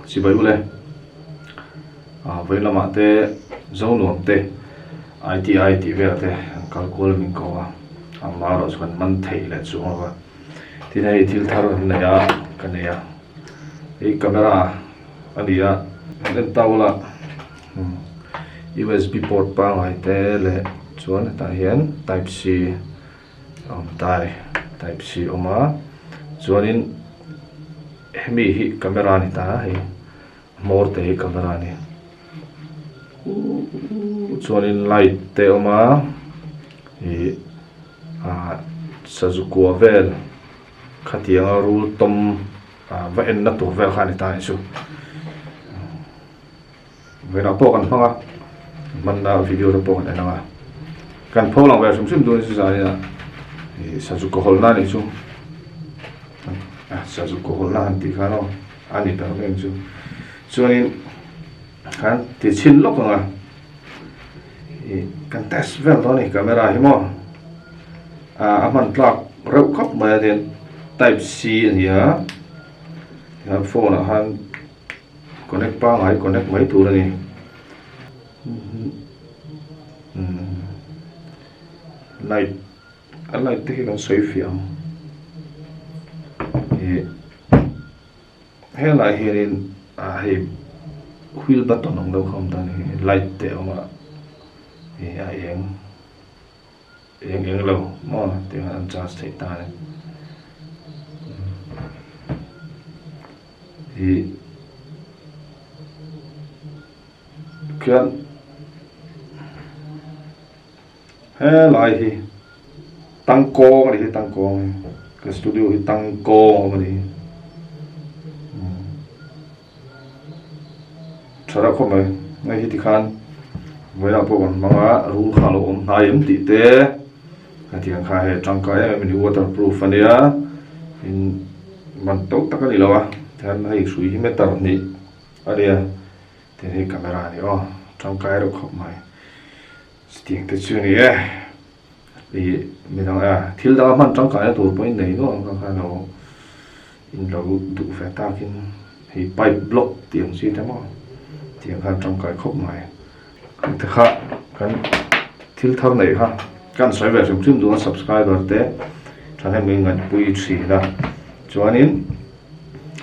Chibai ule ah vawiin lamah te Zonuam te ITI tih vel te an kal kual min ko a, amah erawh chu kan man thei leh chuang lo va. Tin hei thil thar kan nei a, ka nei a, hei camera a ni a, kan en ta ula USB port pangngai te leh chuan hetah hian type C a awm ta a ni, type C a awm a chuanin hemi hi camera a ni ta a hei hmawr te hi camera a ni chuanin light te a awm a ih ah sazu kua vel khatianga rul tawm ah va enna tur vel kha a ni ta a ni chu. Vawiinah pawh kan hmang a, hmanna video te pawh kan en ang a, kan pho lang ve hrim hrim dawn chu zanin ah ih sazu kaw hawlhna a nih chu a sazu kaw hawlhna han tih khan aw a ni ber mai ang chu chuanin khan ti chhin lawk ang a ih kan test vel dawn a ni camera hi maw ah a hman tlak reuh khawp mai a tin type C a ni a tihian phone ah khan. Connect pangngai connect mai tur a ni. Light a light te hi kan sawi fiah ang. Ih helai hianin ah hei wheel button ang deuh kha a awm ta a ni light te a awm a ih a eng. Eng eng lo maw tih khan an charge theih ta a ni. Ih khian helai hi tangkawng a ni hi tangkawng ka studio hi tangkawng a awm a ni hi. Tha reuh khawp mai, hei hi tikhan vawilah pawh kan hmang a, rul kha a lo awm hnai em tih te hetiang kha hei tangkai em em a ni waterproof a nia in man to tak a ni lo a tihian hei hrui hi meter hnih a nia tin hei camera a ni aw tangkai reuh khawp mai chutiang te chu a ni e ih midang a thil dang a hman tangkai na tur pawhin nei nual ang kha khan lo. In lo duh ve takin hei pipe block tih ang chi te maw tiang khan tangkai khawp mai. Hengte kha kan thil thar neih kha kan sawi ve hrim hrim duh a subscriber te thahnem in ngaihpui thin a chuanin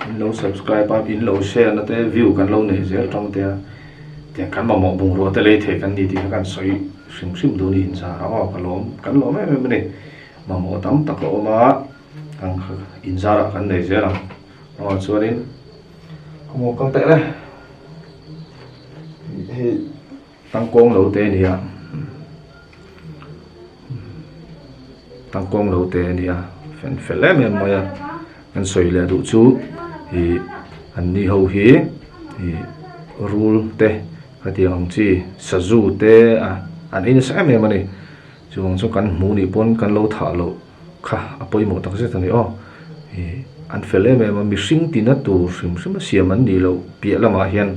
in lo subscribe a in lo share na te view kan lo neih zel tang te a tiang kan mamawh bungrua te lei thei kan ni tih kha kan sawi hrim hrim duh a ni inzar ang aw ka lawm kan lawm em em a ni mamawh tam tak a awm a. Ang kha inzarah kan nei zel ang. Aw chuanin khaw kal teh le. Hei tangkawng lo te a ni a. Tangkawng lo te a ni a. Fel fel em em mai a. Kan sawi leh duh chu ih an ni ho hi ih rul te khatiang ang chi sazu te a an ei nasa em em a ni. Chuvang chu kan hmuh nih pawn kan lo thah loh. Kha a pawimawh tak zet a ni aw. Ih an fel em em a, mihring tina tur hrim hrim a siam an nih loh piah lamah hian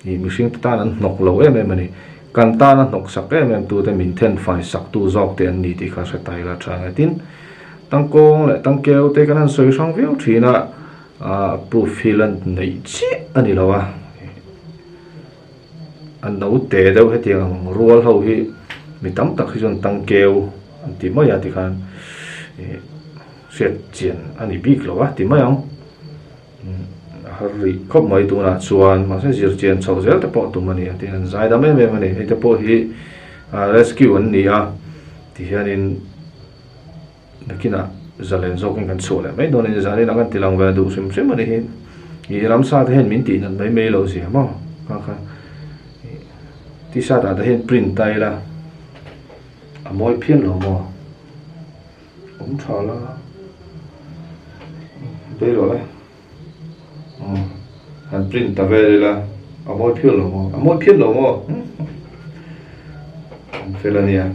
ih mihring te tan an hnawk lo em em a ni. Kan tana hnawk sak em em tute min then fai sak tu zawk te an ni tih kha hre ta ila tha nge. Tin, tangkawng leh tangkeu te kan han sawi hrang viau thin a, ah proof hi lan neih chiah a ni lo a. A naute deuh hetiang ang rual ho hi mi tam tak hi chuan tangkeu an ti mai a tikhan ih hriat chian a ni bik lo a ti mai ang a har rih khawp mai tunah chuan mahse zir chian chhoh zel te pawh tum a ni a tin an zai dam em em a ni hei te pawh hi rescue an ni a tihianin. Nakinah zalen zawkin kan chhuah leh mai dawn a ni. Zanin kan ti lang ve duh hrim hrim a ni hi. Ih ramsa te hian min tih nat mai mai loh zia maw kha kha ih t-shirt ah te hian print ta ila a mawi phian lo maw awm tha la bei rawh le han print ta vel ila a mawi phian lo maw a mawi phian lo maw an fel a nia.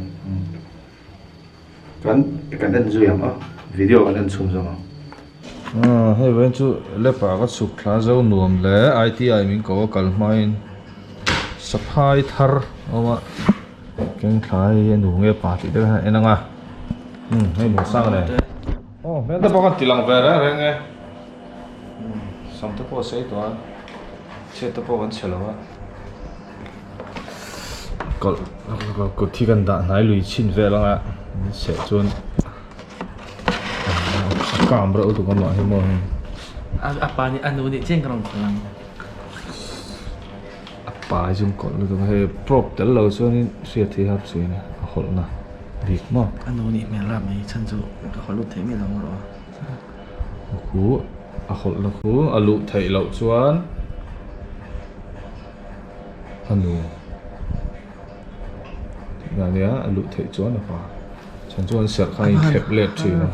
Kan kan en zui ang a, video kan en chhun zawng ang. Aaa hei vawiin chu lepa ka chhuk thla zo nuam le ITI min ko a kal hmain saphai thar a awm a keng thla hei a nu nge pa tih te khan en ang a umm hei hmuh sang le aw hmel te pawh khan ti lang ve reng reng e sam te pawh a sei tawh a. Chhiat te pawh kan chhe lo a. Kawlh kut hi kan dah hnai lui chhin vel anga min seh chuan a kam reuh lutuk a mah hi maw hei. A pa nih a nu nih chian ka rawn kawlh ang. A pa hi chu an kawlh lutuk a hei probe tel lo chuanin hriat hi har thin a a hawlhna bik maw. A nu nih hmel rap mai chhan chu ka hawlh lut theih miah lo ang rawh a. Khu a hawlhna khu a luh theih loh chuan a nu tihna a nia a luh theih chuan a pa chhan chu an serh kha a inthlep let thin a.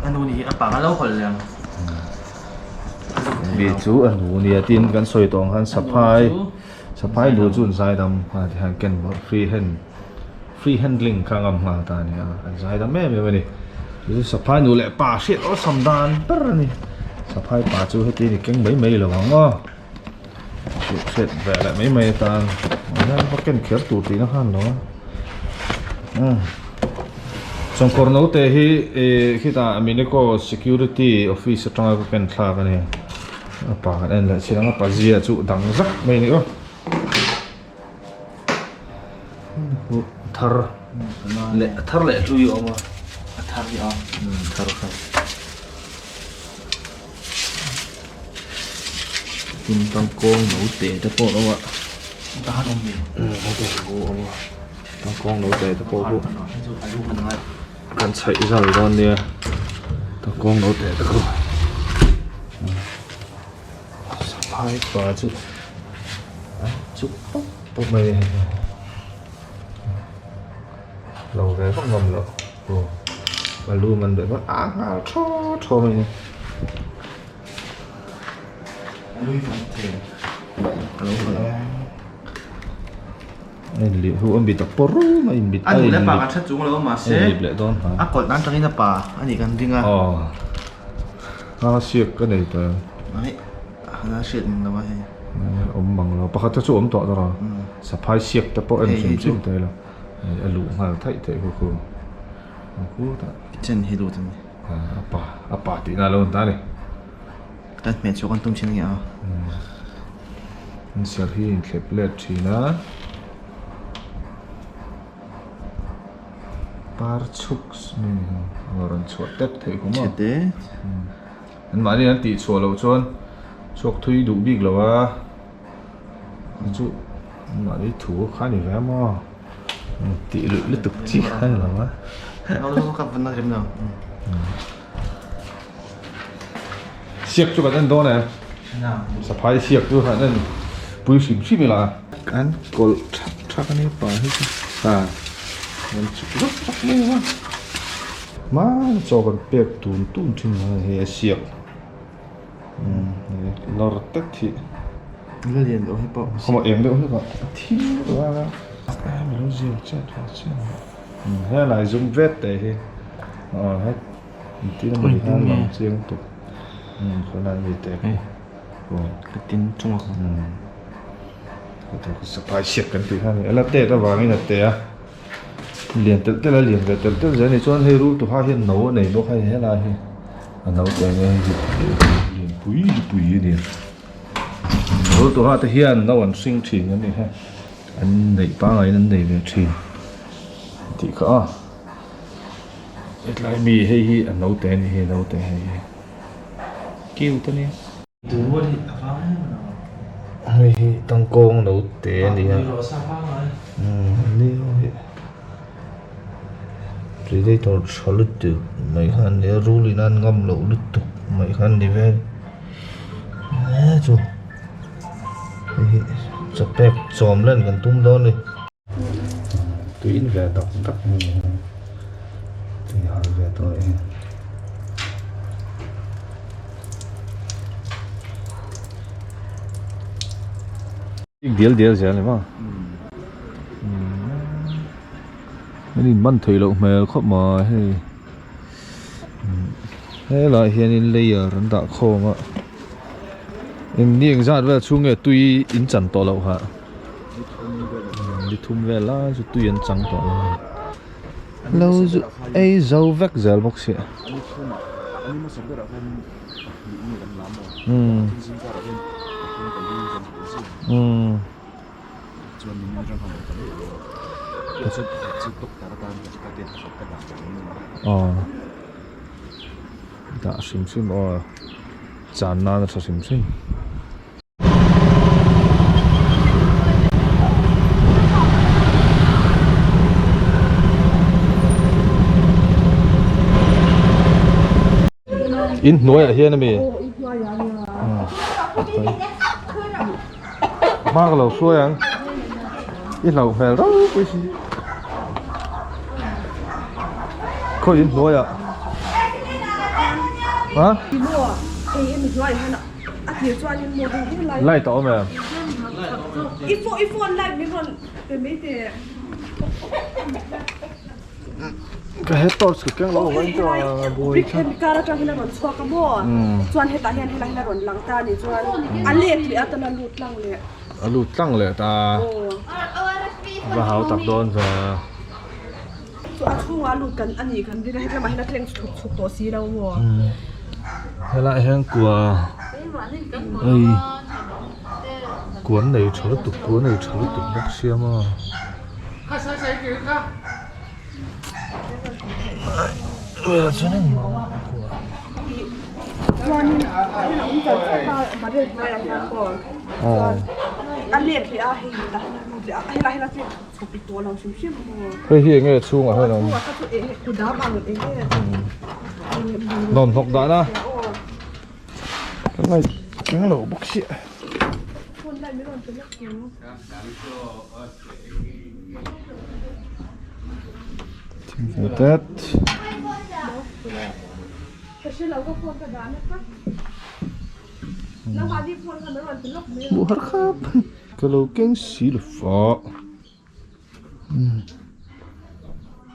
A nu nih hi a pa a lo hawlh leh ang. Mi chu a nu nia tin kan sawi tawh ang khan saphai. Saphai lu chu an zaidam nghal ti hian ken bawrh free hand free handling kha a ngam nghal ta a ni a an zaidam em em a ni chu chu saphai nu leh pa hriat awlsam dan ber a ni saphai pa chu heti ni keng mai mai lo ang aw hriat hriat ve leh mai mai atan ah hian va ken kher tur tihna khan lo a umm chawngkawr naute hi ih khitah minico security office atanga ka ken thlak a ni. A pa kan en leh chiang a pazia chu dang zak mai a ni aw thar leh a thar leh hlui a awm a a thar hi a thar kha tin tangkawng no te te pawh a awm a tahan awm ve awm a tangkawng no te te pawh Kan chhaih zal dawn nia tangkawng lo teh te khu saphai pa chu a chuk pawp pawp mai a ni lo ve vak ngam loh aw a lu man ve vak a nghal thaw thaw mai a ni. A nu leh pa kan hre chung lo mahse a kawlh nan tangin a pa a nih kan ring a. A siak ka nei ta. Aih a hriat mang lo a hei. Awm mang lo pakhat te chu awm tawh dawn a saphai siak te pawh en hrim hrim ta ila a luh nghal theih theih khu khu khu tah. Chen hi lut a ni. A pa a pa tihna a lo ni ta a ni. Kan hmeh chhuah kan tum thin nge a. An serh hi a inthlep let thin a. Par chhuk mai ni hi a rawn chhuah tep theih kum a. Chhete. An mahni an tih chhuah loh chuan chhuak thui duh bik lo a. Chu an mahni thu kha a ni ve a maw. Tih luih lutuk chi kha a ni lo a. Siak chu kan en dawn e saphai siak chu kan en pui hrim hrim ila an kawlh thak thak a nia pa hi chu ha an chuk vak vak mai a hmana chaw kan pek tun tun thin a hei a siak lawr tet hi la lian deuh hi pawh khaw eng deuh hlek a a thim deuh a a lo zir chet ve chiang helai zum vet te hi aw het. Engtin emaw ni hian lang chiang tuk khawlai mi te aw ka tin chung a saphai siak kan tih kha a ni a la tet avangin a te a lian telh telh a lian ve telh telh zel a ni chuan hei rul tuha hian no a nei bawk a hei helai hi a no te ania hei hi lian pui pui a ni rul tuha te hian no an hring thin a ni he an neih pangngai in an nei ve thin tih kha a. Hetlai mi hei hi a naute a ni hi a naute hei hi cute a nia. Hei hi tangkawng naute a ni a predator tha lutuk mai kha an nia rul in an ngam loh lutuk mai kha an ni vel e chu hei hi chawpek chawm len kan tum dawn a ni. Tui in ve tak tak mai ni a tui har ve tawh e. Ik dial dial zel ni maw an in man theih loh hmel khawp mai hei helaiah hianin layer an dah khawm a eng ni engzat vel chhung nge tui in chan tawh loh hah. Ni thum vel lai chu tui an chang tawh lo a. Lo zu ei zo vek zel bawk si. Umm. Umm. Aw. Dah hrim hrim aw. Chan nan a tha hrim hrim. In hnuaiah hian ami hma ka lo hruai ang i hlauh hmel ropui si khawi in hnuaiah ha Light a awm em? Ka head torch ka keng lo a vain chuan a buai kha. A lut tlang leh ta. Va hau tak dawn ve. Helaiah hian kua ei kua an nei tha lutuk kua nei tha lutuk bawk sia maw Hei hi enge chhungah hian a awm nuam hnawk dan a ka ngaih keng lo bawk sia tet hmuh har khap ka lo keng si lo fa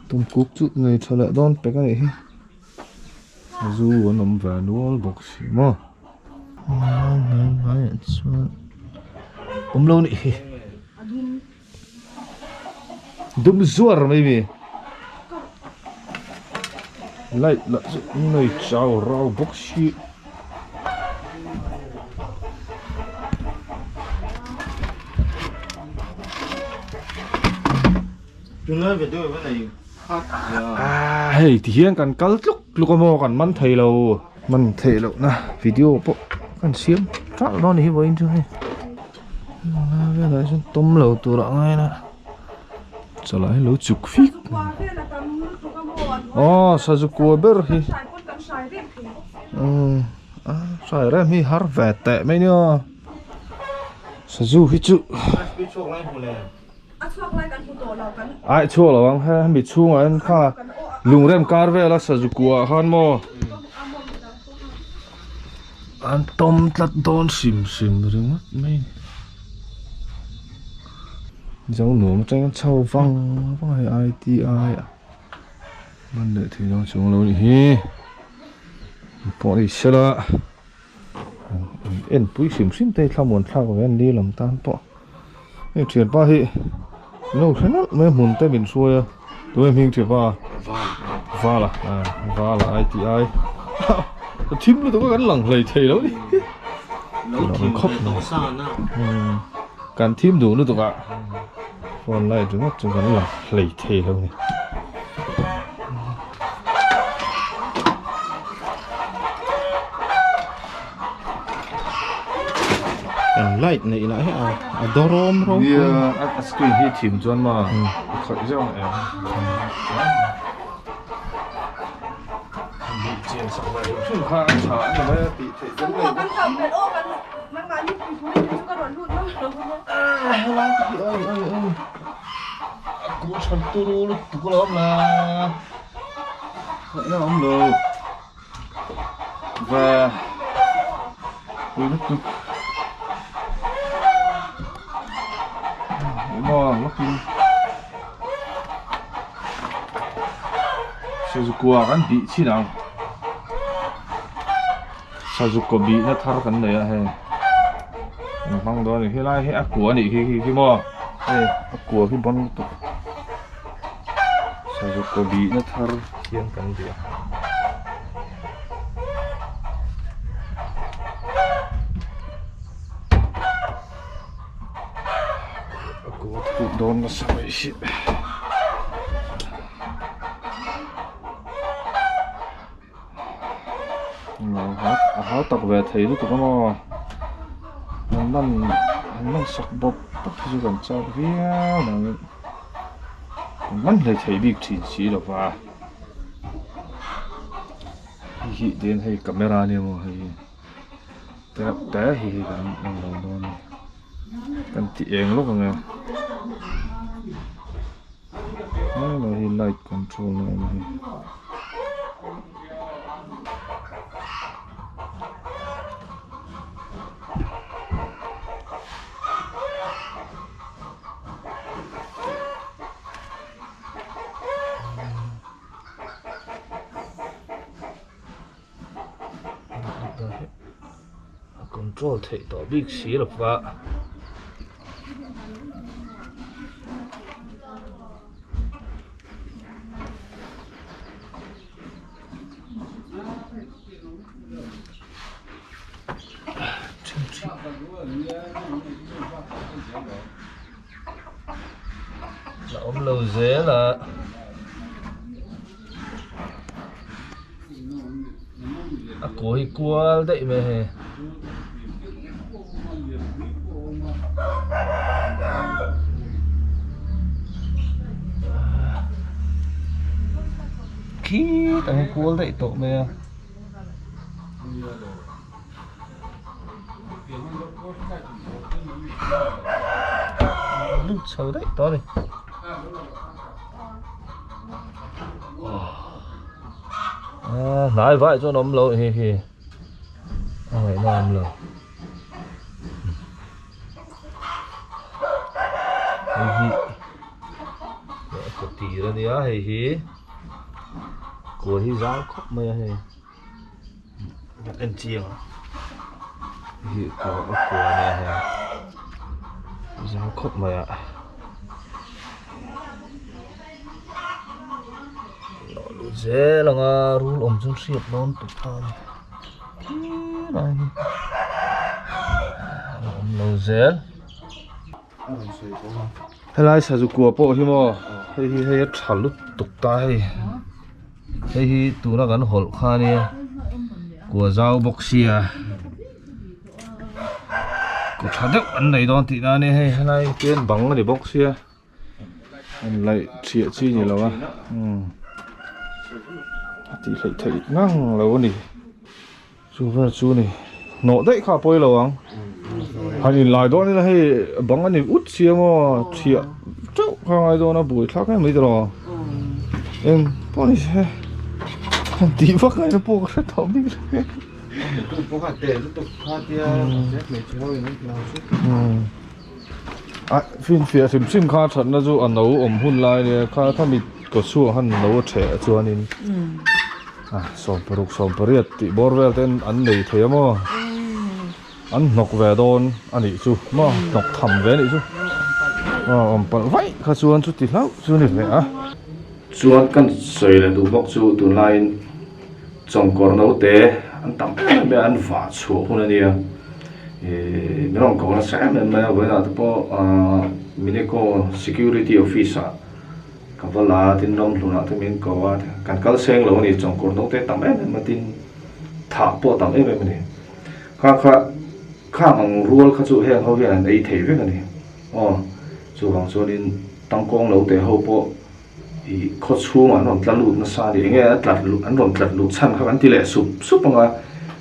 Tumkuk chu nei tha leh dawn pek a nih hi zu an awm ve nual bawk si maw hnai ah chuan awm lo nih hi dum zuar mai mi light lah chu nei chau rau bawk si. Hei ti hian kan kal tluk tluk a maw kan man thei lo man theih loh na video pawh kan siam ṭalh dawn a ni hi vawiin chu hei helai velah hian tawm lo tur ah ngai ila chawlh ah hian lo chuk fik aw sazu kua ber hi umm a hrai rem hi har ve teh mai nia. Sazu hi chu ai chhuak lo ang he hemi chhungah hian kha lungrem kar vela sazu kuah ah khan maw an tawm tlat dawn hrim hrim ringawt mai a ni zo nuam atangin chho vang vang a hei I T I a man leh thei dawn chuang lo a nih hi pawh ni sela. Enpui hrim hrim te hi thlamuan thlak ve a ni lam tan pawh hei thianpa hi lo hre nalh mai a hmun te min hruai a tunge hming thianpa vala vala I T I a thim lutuk a kan lang hlei thei lo ni khawp mai kan thim duh lutuk a phone light ringawt chu kan lang hlei thei lo ni. Kan light neih lah hi a a dawrawm rawng Nia a screen hi thim chuan ma a khawih zeuh ang em chian sak ve hrim hrim kha a tha a ni mai a tih theih kan nei helai te hi oi oi oi a kut than turu lutuk alawm la Ngaihna awm lo va pui lutuk maw lawkin sazukua kan bih chin ang sazukaw bihna thar kan nei a hei an hmang dawn a ni helai hi a kua a nih khi khi maw hei a kua khi bawn lutuk. Sazuk kaw bihna thar hian kan bih a. A kaw thuk dawn nasa mai hi. A hau tak ve thei lutuk a maw han man han man sak bawk bawk hi chu kan chak viau nangin kan man hlei thei bik thin si lo va hei hi tiin hei camera ania maw hei hi tereuh te hi hei kan en lo dawn a ni kan ti eng lawk ang e. Helai hi light control na awm a ni. A control theih tawh bik si lo va. La awm lo zel a. A kaw hi kual daih mai a hei khitah hian kual daih tawh mai a. Lut chho daih tawh a ni. Hnai vai chuan awm lo hi hi a ngaihna awm lo hei hi a kaw tir a nia hei hi kaw hi zau khawp mai a hei. En chiang a hi kawr a kua a nia hei zau khawp mai a nawh lut zel ang a rul awm chu hriat dawn tuk ta a ni khilai hi a awm lo zel. Helai sazu kua pawh hi maw hei hi hei a tha lutuk ta hei hei hi tuna kan hawlh kha ania kua zau bawk sia kaw tha deuh an nei dawn tihna ania hei helai te bang a ni bawk sia. An laih thiah chi ni lo a umm a tih hleih theih ngang lo a ni chu vel chu a ni hnawh daih kha a pawi lo ang han inlai dawn ila hei bang a ni ut sia maw thiah teuh kha a ngai dawn a buai thlak em mai tawh eng pawh ni se han tih vak ngaihna pawh ka hre tawh bik lo A finfiah hrim hrim kha thatna chu a no awm hun lai nia kha khami kaw chhuak han no a theh chuanin a 16 18 tih bawr vel ten an nei thei a maw an hnawk ve dawn a nih chu maw hnawk tham ve a nih chu aw awm palh vaih kha chuan chuti hlauh chu a ni ve a. Chuan kan sawi leh duh bawk chu tunlaiin Chawngkawr naute an tam em em mai a, an vah chhuah hun a nia. Ihh min rawn ko nasa em em mai a, vawiinah te pawh ahh Mineco Security Office ah ka va la a, tin ramhlunah te min ko a, kan kal seng lo a ni, chawngkawr naute tam em em a, tin thah pawh tam em em a ni. Kha kha khang ang rual kha chu heng ho hian an ei thei vek a ni. Aw chuvang chuanin tangkawng naute ho pawh. Ih khaw chhungah an rawn tla lut nasa a ni enge a tlat luh an rawn tlat luh chhan kha kan ti leh sup sup ang a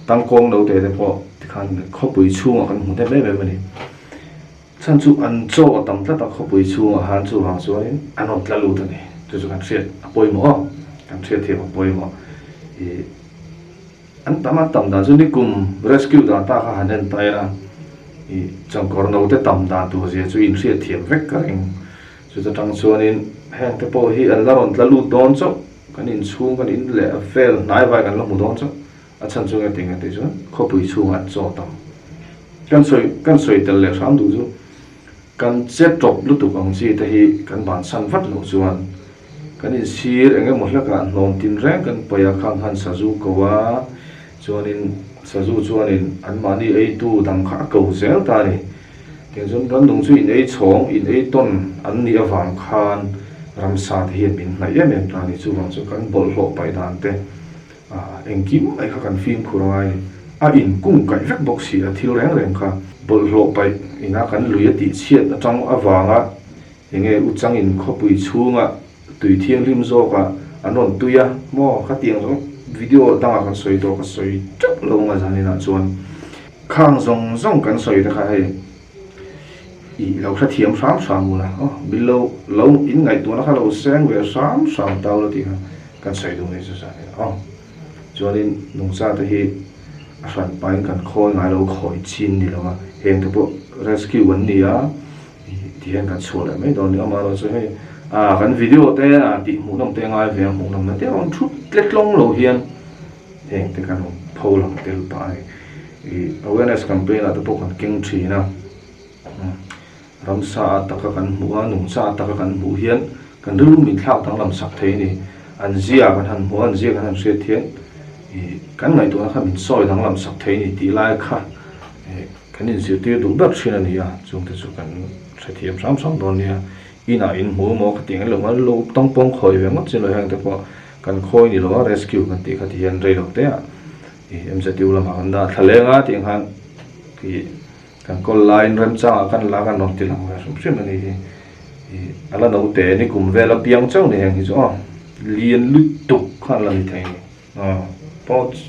tangkawng naute te pawh tikhan khawpui chhungah kan hmu hnem em em a ni chhan chu an chaw a tam tlat a khawpui chhungah khan chuvang chuanin an rawn tla lut a ni chu chu kan hriat a pawimawh a kan hriat thiam a pawimawh ih an tam a tam dan chu nikum rescue data kha han en ta ila ih changkawr naute tam dan tur zia chu inhriat thiam vek ka ring. Chuta tang chuanin heng te pawh hi an la rawn tla lut dawn chauh, kan inchhung kan in leh a vel hnai vai kan la hmu dawn chauh, a chhan chu engati nge tih chuan khawpui chhungah an chaw tam. Kan sawi kan sawi tel leh hram duh chu kan che tawp lutuk ang chi te hi kan bansan vat loh chuan. Kan insir eng emaw hlekah hnawm tinreng kan paih a, khang khan sazu ko a, chuanin sazu chuanin anmahni eitu dang kha a ko zel ta a ni. Tiang chuan rannung chu in ei chhawng, in ei tawn an nih avang khan ramsa te hian min hnaih em em ta a ni. Chuvang chu kan bawlhhlawh paih dan te engkim mai kha kan fimkhur a ngai a ni. A inkung kaih vek bawk si a, thil reng reng kha bawlhhlawh paih ina kan lui a tihchhiat atang avanga Enge u changin khawpui chhunga tui thianghlim zawkah an rawn tui a maw? Khatiang zawng video dangah kan sawi tawh ka sawi teuh lo ang a zaninah chuan khang zawng zawng kan sawi te kha hei ih lo hrethiam hram hram ula aw min lo lo in ngaihtuahna kha lo seng ve hram hram ta ula tih kha kan sawi duh mai chu zaninah aw chuanin nungcha te hi a hran pahin kan khawi ngai lo khawi chin ni lo a heng te pawh rescue an ni a. Ti hian kan chhuah leh mai dawn ni amaherawh chu hei ah kan video te ah tih hmuhnawm te ngai ve a hmuhnawm na te rawn thut tlet tlawng lo hian heng te kan rawn pho lang tel pah a ni ih awareness campaign ah te pawh kan keng thin a ramsa a taka kan hmuh a nungcha a taka kan hmuh hian kan rilru min thlak danglam sak thei a ni an zia kan han hmuh a an zia kan han hriat hian ih kan ngaihtuahna kha min sawi danglam sak thei a ni tih lai kha ih. Kan inzirtir duh ber thin a ni a, chungte chu kan hrethiam hram hram dawn nia. Inah in hmu maw ka tih ang lo a, lo tawngpawng khawi ve ngawt chin lo heng te pawh kan khawi ni lo a, rescue kan tih kha ti hian rei lo te ah ih MZU lamah kan dah thla leng a tih ang khan ih kan kawl laiin remchangah kan la kan rawn ti lang ve hrim hrim a ni hi. Ih a la naute ni kum vel apiang chauh ni heng hi chu aw lian lutuk khan la ni thei a ni. Aw pouch.